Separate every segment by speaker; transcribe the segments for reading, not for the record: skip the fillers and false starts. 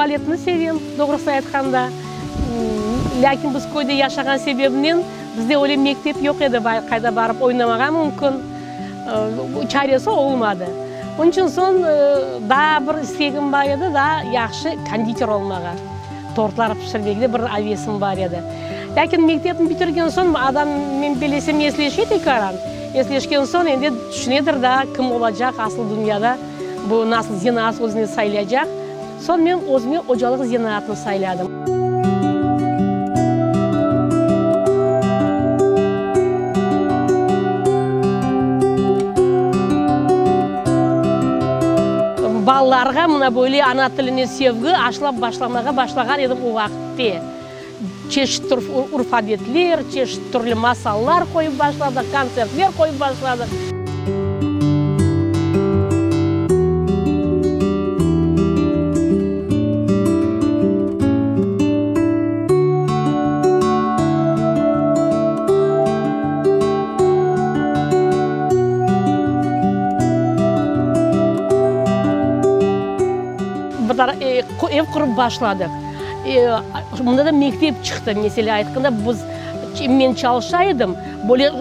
Speaker 1: faaliyetini sevem, doğrusını aytqanda. Lâkin biz köyde yaşağan sebebinen bizde öyle mektep yoq edi, qayda barıp oynamağa mümkün. Çaresi olmadı. Onıñ içün soñ daa bir istegim bar edi, daa yahşı konditer olmağa, tortlar pişirmege bir avesim bar edi. Lâkin mektepni bitirgen soñ adam, men bilesem, esleşe tekaran. Esleşken soñ endi tüşünedir daa kim olacaq asıl dünyada, bu nasıl zenaat özüne saylaycaq. Soñ men özüme ocalıq zenaatını sayladım. Balalarğa mına böyle ana tiline sevgi aşılap başlamağa başlağan edim o vaqıtte. Çeşit tür urf-adetler, çeşit türlü masallar qoyıp başladıq, kontsertler qoyıp başladıq. Ev qurıp başladıq. Mında da mektep çıqtı, meselâ aytqanda, biz, men çalışa edim, böyle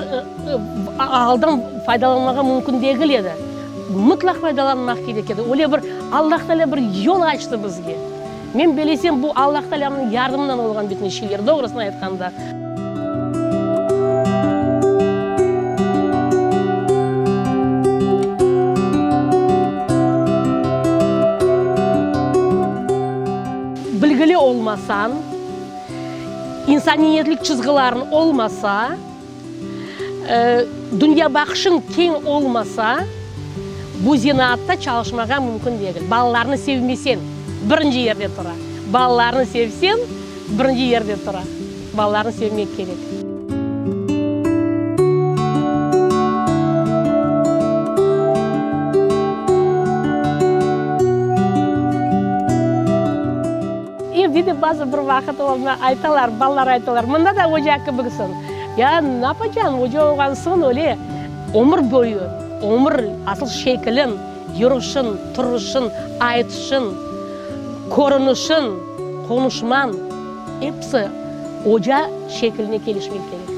Speaker 1: aldan faydalanmağa mümkün degil edi. Mıtlaq faydalanmaq kerek edi. Öyle bir Allah Teala bir yol açtı bizge. Men belesem, bu Allah Tealânıñ yardımınan olğan bütün şeyler, doğrusını aytqanda. Bilgili olmasañ, insaniyetlik çizgilarıñ olmasa, dünyabaqışıñ keñ olmasa, bu zenaatta çalışmağa mümkün degil. Balalarnı sevmeseñ, birinci yerde tura. Balalarnı sevseñ, birinci yerde tura. Balalarnı sevmek kerek. Evde de bazı bir vaqıt oña aytalar, balalar aytalar, mında da oca kibiksiñ. Ya napacañ, oca olğan soñ öyle ömür boyu, ömür asıl şekiliñ, yürüşiñ, turuşıñ, aytışıñ, körünişiñ, qonuşmañ. Episi oca şekline kelişmek kerek.